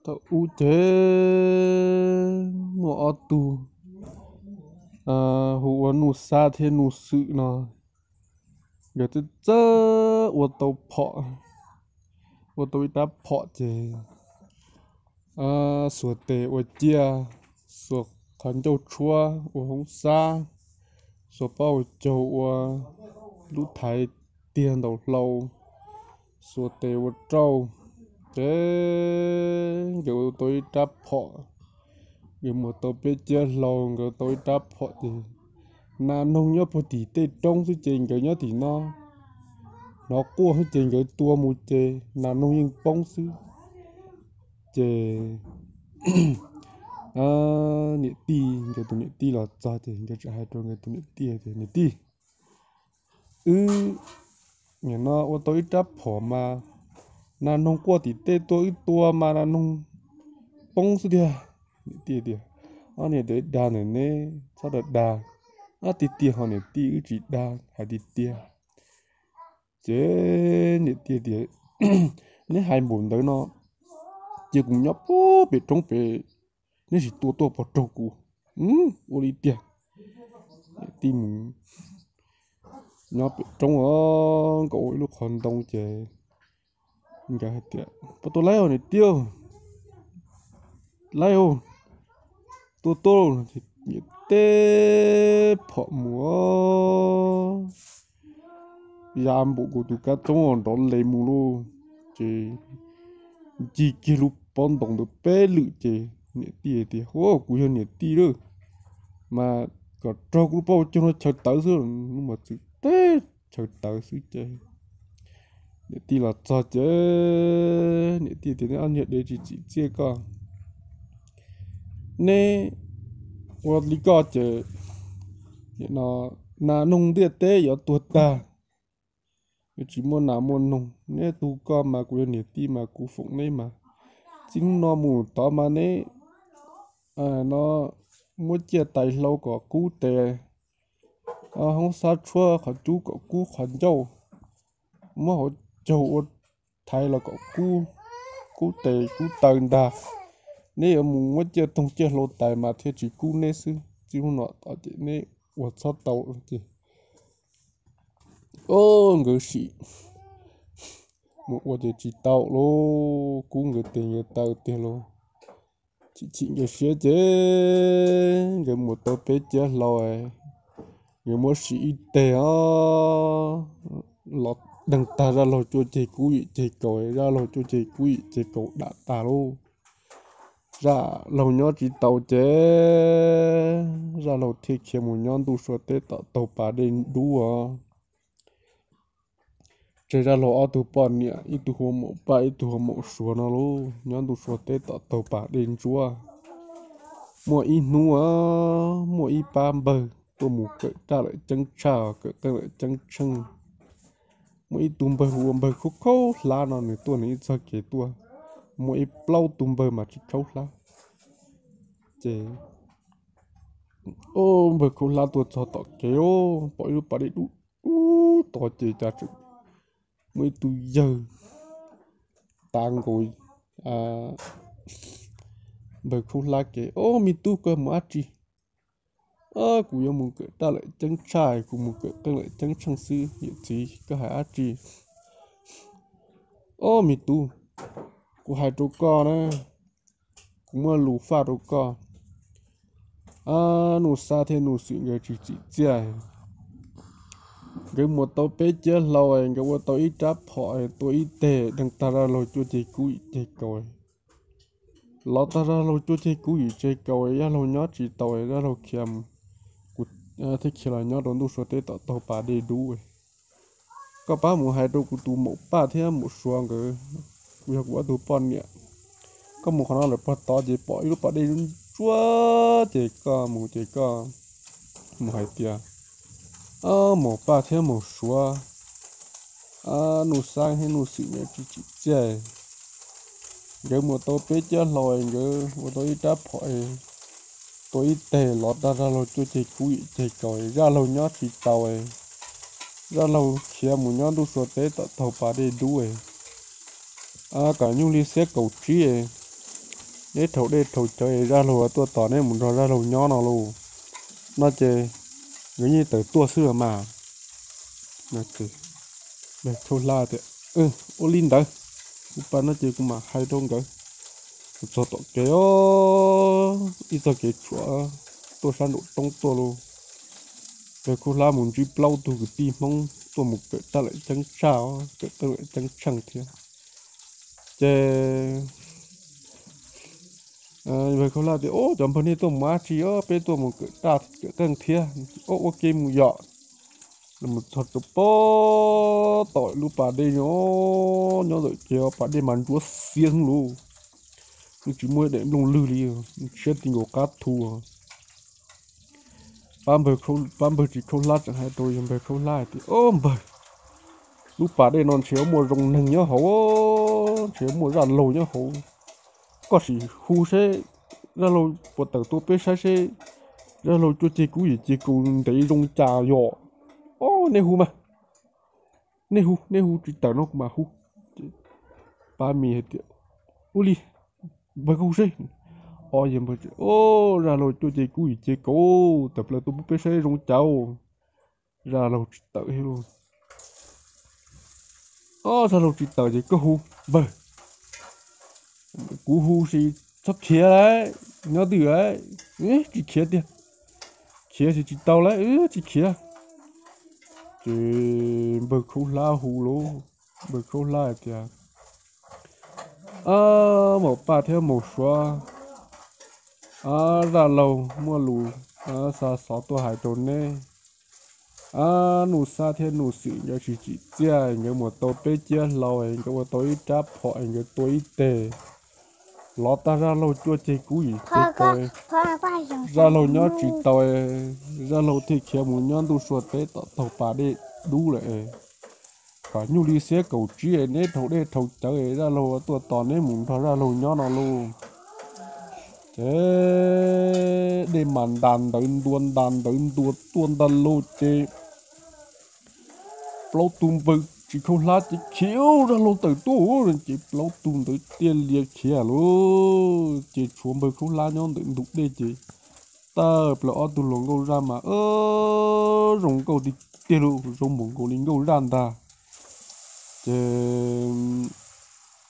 Thaum ub ces muaj ob tug hu ua Nuj Xab thiab Nuj Xwm no, nkawd txawj txawj ua tau phom, ua tau ib rab phom ces xuas tes ua ciaj, xuas qhov ncauj tshuab ua hoob xab, xuas pob ua caug ua lub thaiv tiag ntaus hlau, xuas tes ua rauj, ces nkawd ua tau ib rab phom. Nkawd muab tau peb ciab hlau, nkawd tau ib rab phom ces nas noog nyob puag tim tej roob xwb ces nkawd nyob tim no, hnov quaj xwb ces nkawd tua mus ces nas noog yeej poob xwb. Ces niam tij, nkawd tus niam tij los txog ces nkawd txawm hais rau nkawd tus niam tij tias, Niam tij, wb nim no ua tau ib rab phom mas nas noog quaj tim tej tuaj, wb tua mas nas noog poob xwb tiag. Niam tij tias, Ob niag dev dag ntawm neb txhob dag dag. Ob tiag tiag ho niam tij, wb tsis dag, hais tiag tiag. Ces niam tij tias, Neb hais npaum ntawd no, cia kuv nyob puag pem roob pem, neb sim tua tuaj pov raug kuv. Ua li tiag. Niam tij mus nyob pem roob os, nkaum ua ib lub qhov ntoo ces nkawd hais tias, Pov tua laib os niam tij, laib os, tua tuaj. Niam tij phom mus, ya npaum kuv tus kab txoob nrov le mus lauj. Ces ncig kiag lub pob ntoo ntawd peb lwm ces niam tij tias, Huab, kuv yog niam tij lawm, mas kom raug kuv lub pob ua caug no chaw tawv xwb. Lub mos txwv teb chaw tawv xwb ces niam tij los txog ces niam tij tias, Neb ob niag dev tsis txim txiaj koj, neb ua li koj ces nim no nas noog ntiaj teb yuav tuag tag, yuav tsis muaj nas muaj noog. Neb tug koj mas kuv yog niam tij mas kuv foom neb mas, txij hnub no mus tod mas neb no muab ciaj tais hlau kom kub tes, hoob xab tshuab qhov cub kom kub qhov ncauj, muab hauv caug ua thaiv los kom kub, kub tes kub taw ntag. Neb yuav mus muab ciaj toog ciaj hlau tais mas thiaj tsis kub neb xwb. Txij hnub no tod ces neb ua txhob tau. Ces o, nkawd sim mus ua ces tsis tau lauj, kub nkawd tes nkawd taw tiag lauj. Chim chim nkawd siab ces nkawd mus tau peb ciab hlau, nkawd muab sim ib teg os, los deeg tag zaj laug cuaj ceg kub yim ceg kaus, zaj laug cuaj ceg kub yim ceg kaus dam tas lauj. Zaj laug nyob tsis tau ces zaj laug thiaj khiav mus nyob ntuj sua teb tom taug pas dej dub os. Tseg zaj laug ob tug poj niam, ib tug hu ua Maum Paj, ib tug hu ua Maum Suav no lauj, nyob ntuj sua teb tom taug pas dej ntsuab. Muaj ib hnub, muaj ib pab npawg tuaj mus kawm raj lawm ceeb tshaj, kawm qeej lawm ceeb tsheej. Muaj ib tug npawg hu ua npawg Khaub Khaub Hlab no, nws tuaj nws ib txoj kev tuaj, muaj ib plaub tug npawg mas tsis khaub hlab. Ces o, npawg Khaub Hlab tuaj txog tom kev, pom ib lub pas dej dub dub tod ces cas tseem muaj ib tug yawg tav nkaus npawg Khaub Hlab kev. O, me tub, koj mus dab tsi? O, kuv yuav mus kawm raj lawm ceeb tshaj, kuv mus kawm qeej lawm ceeb tsheej xwb. Yawm txiv, koj hais dab tsi? O, me tub, kuv hais rau koj na, kuv muaj lus faj rau koj. Nuj Xab thiab Nuj Xwm nkawd tsis txim txiaj, nkawd mus tau peb ciab hlau, nkawd ua tau ib rab phom, tua ib teg deeg tag zaj laug cuaj ceg kub yim ceg kaus. Lov tag zaj laug cuaj ceg kub yim ceg kaus, zaj laug nyob tsis tau, zaj laug khiav mus, kuv thiaj khiav los nyob rau ntuj sua teb tom taug pas dej dub. Koj pab mus hais rau kuv tus Maum Paj thiab Maum Suav nkawd, kuv yog kuv ob tug poj niam. Koj mus qhov no lawm pog tod ces pom ib lub pas dej ntsuab ces koj mus ces koj mus hais tias, Maum Paj thiab Maum Suav, Nuj Xab thiab Nuj Xwm nkawd tsis txim txiaj, nkawd mus tau peb ciab hlau, nkawd ua tau ib rab phom, tua ib teg lov tag zaj laug cuaj ceg kub yim ceg kaus, zaj laug nyob tsis tau, zaj laug khiav mus nyob ntuj sua teb tom taug pas dej dub. Kom nyuj li xiab kaum tsib, Neb rhaus dej rhaus cawv es Zaj Laug tuaj tos neb mus nrog Zaj Laug nyob no lauj. No ces nkawd yeej tawm tuaj xwb los mas. Npawg Khaub Hlab tias, Ua li ntawd, kuv pab no ces kuv mam hais rau nkawd. Mus txog tom kev os, ib txoj kev tshuam tuaj sab nraum roob tuaj lauj. Npawg Khaub Hlab mus ntsib plaub tug kwv tij Hmoob tuaj mus kawm taj lawm ceeb tsheej, kawm taj lawm ceeb tsheej thiab. Ces npawg Khaub Hlab tias, Ub, cov npawg nej tuaj mus dab tsi os? Peb tuaj mus kawm taj kawm qeej thiab. Ub, ua ke mus yom. Mus txog rau pem tom lub pas dej no, nyob ntawm kev pas dej mas ntsuab xiab lauj, yeej tsis muaj daim nplooj lwg li, tshiab ti nkaus qab thu. Pab npawg Txiv Khaub Hlab tseem hais rau yawg npawg Khaub Hlab hais tias, Ob npawg, lub pas dej no ntshe yuav muaj zoo neeg nyob hauv, ntshe yuav muaj Zaj Laug nyob hauv. Koj sim hu seb Zaj Laug puas tawm tuaj peb saib seb Zaj Laug cuaj ceg kub yim ceg kaus ntev zoo cas yom. Ob, nej hu mas, nej hu, nej hu tsis tawm no kuv mam hu. Pab Mis hais tias, Ua li, npawg koj hu seb. Ob, yawg npawg, Ob, Zaj Laug cuaj ceg kub yim ceg kaus tawm plaws tuaj pub peb saib zoo cas. Zaj Laug tsis tawm thiab lauj. Ob, Zaj Laug tsis tawm ces koj hu, npawg. Kuv hu sis txhob khiav lauj, nyob twj ywm lauj. Tsis khiav tiag, khiav sis tsis tau lauj, tsis khiav. Ces npawg Khaub Hlab hu lauj, npawg Khaub Hlab hais tias, Ob, maum Paj thiab maum Suav, Zaj Laug muaj lus xa xov tuaj hais rau neb. Nuj Xab thiab Nuj Xwm nkawd tsis tsim txiaj, nkawd mus tau peb ciab hlau, nkawd ua tau ib rab phom, nkawd tua ib teg, lov tag Zaj Laug cuaj ceg kub yim ceg kaus. Zaj Laug nyob tsis tau, Zaj Laug thiaj khiav mus nyob ntuj sua teb tom taug pas dej dub lawm. Kom nyuj li xiab kaum tsib es neb rhaus dej rhaus cawv es Zaj Laug tuaj tos neb mus nrog Zaj Laug nyob no lauj. Ces dej mas ntas ntawd ntua ntas ntawd ntua tuaj ntag lauj ces plaub tug npawg Txiv Khaub Hlab ces khiav, Zaj Laug tawm tuaj ces plaub tug ntawd tiaj lias khiav lauj. Ces tshuav npawg Khaub Hlab nyob ntawm ntug dej ces tawm plaws ob tug hluas nkauj zaj mas zoo nkauj tiag tiag lauj, zoo npaum nkaus li nkauj zaj ntag. Ces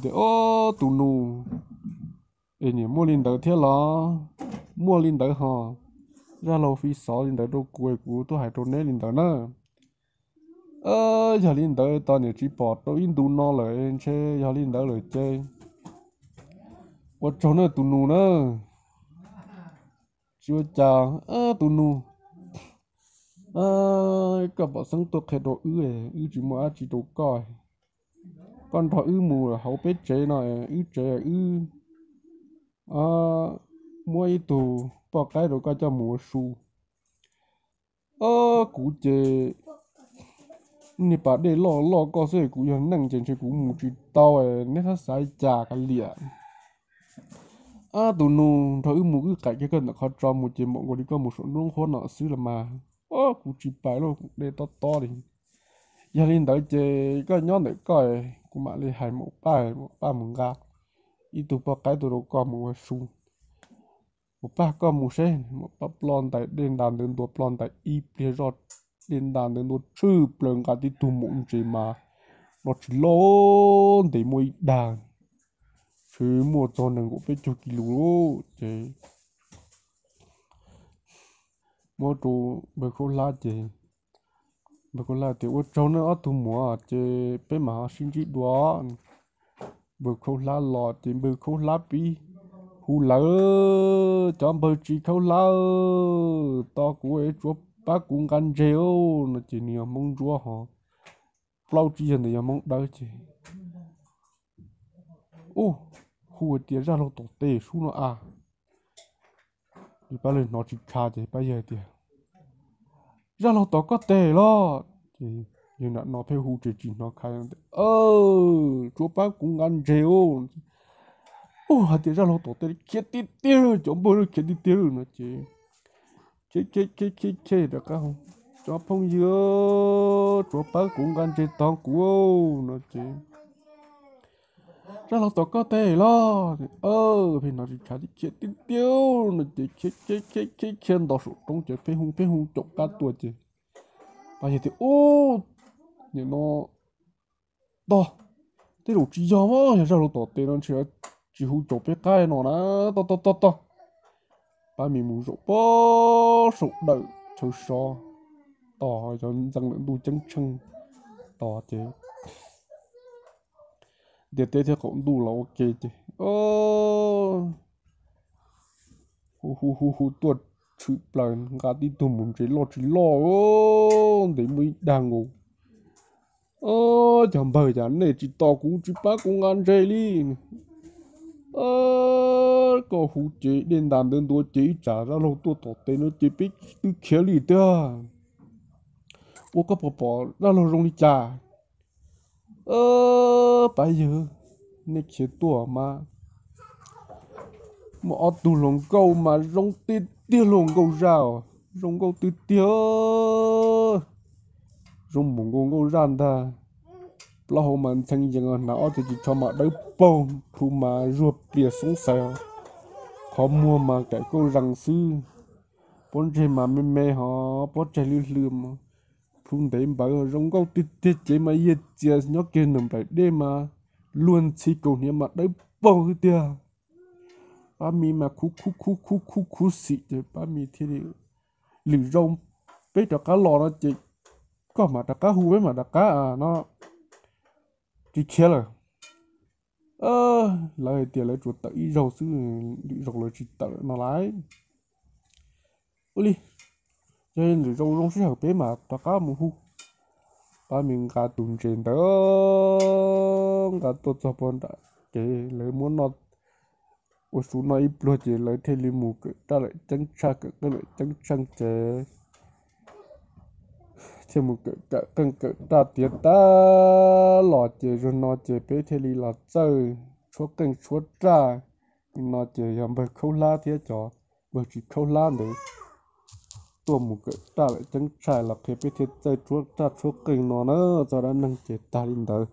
tias, Ob, tus nus, es niam muaj li ntawd thiab los? Muaj li ntawd hos. Zaj Laug fi xov li ntawd rau kuv, kuv tuaj hais rau neb li ntawd na. Yog li ntawd tos niam tsis pom rau ib ntu no lawm, ntshe yog li ntawd lawm ces ua tsaug na tus nus na. Tsis ua cas, tus nus, koj pom xeeb tuaj qhia rau wb, wb tsis muaj dab tsi rau koj. Koj nrog wb mus hauv peb tsev no, wb tsev wb muab ib tug poj qaib rau koj coj mus ua su. Kuv ces niag pas dej loj loj koj xwb, kuv yog neeg ces ntshe kuv mus tsis tau, neb txhob xav cas kav liam. Tus nus, nrog wb mus wb qaim kiag koj ntawm qhov tso mus ces npaum nkaus li koj mus saum nruab nqhuab no xwb los mas. Kuv tsis pais lauj, kuv dej tob tob li. Yog li ntawd ces koj nyob ntawm koj, kuv mam li hais maum Paj, maum Paj mus nqa ib tug poj qaib tuaj rau koj mus ua su. Maum Paj, koj mus seb. Maum Paj ploj ntais, dej ntas ntawd ntua ploj ntais ib pliag zoj, dej ntas ntawd ntua tshwj plaws nqa tib tug maum ntses mas los tsis loj, ntev muaj ib dag, tshwj muaj txog nees nkaum peb caug kis lus lauj. Ces muab rau npawg Khaub Hlab ces npawg Khaub Hlab tias, Ua tsaug nawb ob tug muam, ces peb mam ho sib ntsib dua. Npawg Khaub Hlab los ces npawg Khaub Hlab pib hu lawv, Cov npawg Txiv Khaub Hlab, tos kuv es tsuav pab kuv nqa ntses os, no ces nws yog Hmoob Ntsuab hos plaub tsib yawg ntawd yog Hmoob Dawb ces, u, hu tias, Zaj Laug tom tej sub no a. Pab lawv hnov tsis kha ces pab yawg tias, Zaj Laug tom koj tej los? Ces yawg nram no pheej hu ces tsis hnov kha, Tsuav pab kuv nqa ntses os. U, hais tias Zaj Laug tom tej khiav tiag tiag, cov npawg khiav tiag tiag no ces, Khiav khiav khiav khiav khiav rov qab, Cov phooj ywg, tsuav pab kuv nqa ntses tog kuv, no ces Zaj laug tom koj tes los. Pheej hnov tsis tshav tib khiav tiag tiag no ces khiav khiav khiav khiav nto saum roob ces pheej hu pheej hu caum qab tuaj ces pab yawg tias, Ub, nim no tog, tej zaum tsis yog mas, yog zaj laug tom tes no ntshe tsis hu caum peb qab no na, tog tog tog tog. Pab Mim mus zaum pog saum dawm chaw so, tos yog ntxeev lawm ntuj ceeb tsheej, tos ces ntiaj teb thiab qaum ntuj los ua ke ces hu hu hu hu tuaj tshwm plaws nqa tib tug mus ntses loj tsis loj, ntev muaj ib dag nkaus. Cov npawg, cas nej tsis tos kuv tsis pab kuv nqa ntses li? Koj hu ces dej ntas ntawd ntua ces ib tsam zaj laug tuaj tom tes no ces peb twb khiav li tiag. Ua koj puas pom zaj laug zoo li cas? Pab yawg, nej khiav tuaj mas muaj ob tug hluas nkauj mas zoo tiag tiag, hluas nkauj zaj os, zoo nkauj tiag tiag. Zoo npaum nkaus nkauj zaj ntag. Plaub hau mas ntxhee yees, hnav ob tug ris tsho mas dawb paug, plhu mas zuag plias xoob xais, qhov muag mas kaim kauj zees xwb. Pob ntseg mas me me hos pob tsaig hlwb hlwb, plhu ntev npawv, zoo nkauj tiag tiag. Cev mas yiag txias nyob kiag ntawm nplaim dej mas luag ntxhi kaus hniav mas dawb paug xwb tiag. Pab Mim mas khuv khuv khuv khuv khuv khuv xim ces Pab Mim thiaj li, Lwm zaus peb rov qab los no ces koj mam rov qab hu peb mam rov qab no, tsis khiav lawm. Lawv hais tias lawv tsuas tawm ib zaug xwb, lwm zaus lawv tsis tawm lawm no lauj. Ua li, yog lwm zaus zoo sij hawm peb mam rov qab mus hu. Pab Mim nqa tus ntses ntawd nqa tuaj txog puag nram kev, lawv muab noj ua su noj ib pluag ces lawv thiaj li mus kawm raj lawm ceeb tshaj, kawm qeej lawm ceeb tsheej ces thiaj mus kawm kawm qeej kawm raj tiav tas los ces zaum no ces peb thiaj li los txawj tshuab qeej tshuab raj. No ces yog npawg khaub hlab thiab cov npawg tsis khaub hlab ntawd tuaj mus kawm raj lawm ceeb tshaj los qhia peb thiaj txawj tshuab raj tshuab qeej no na. Txoj dab neeg ces tag li ntawd.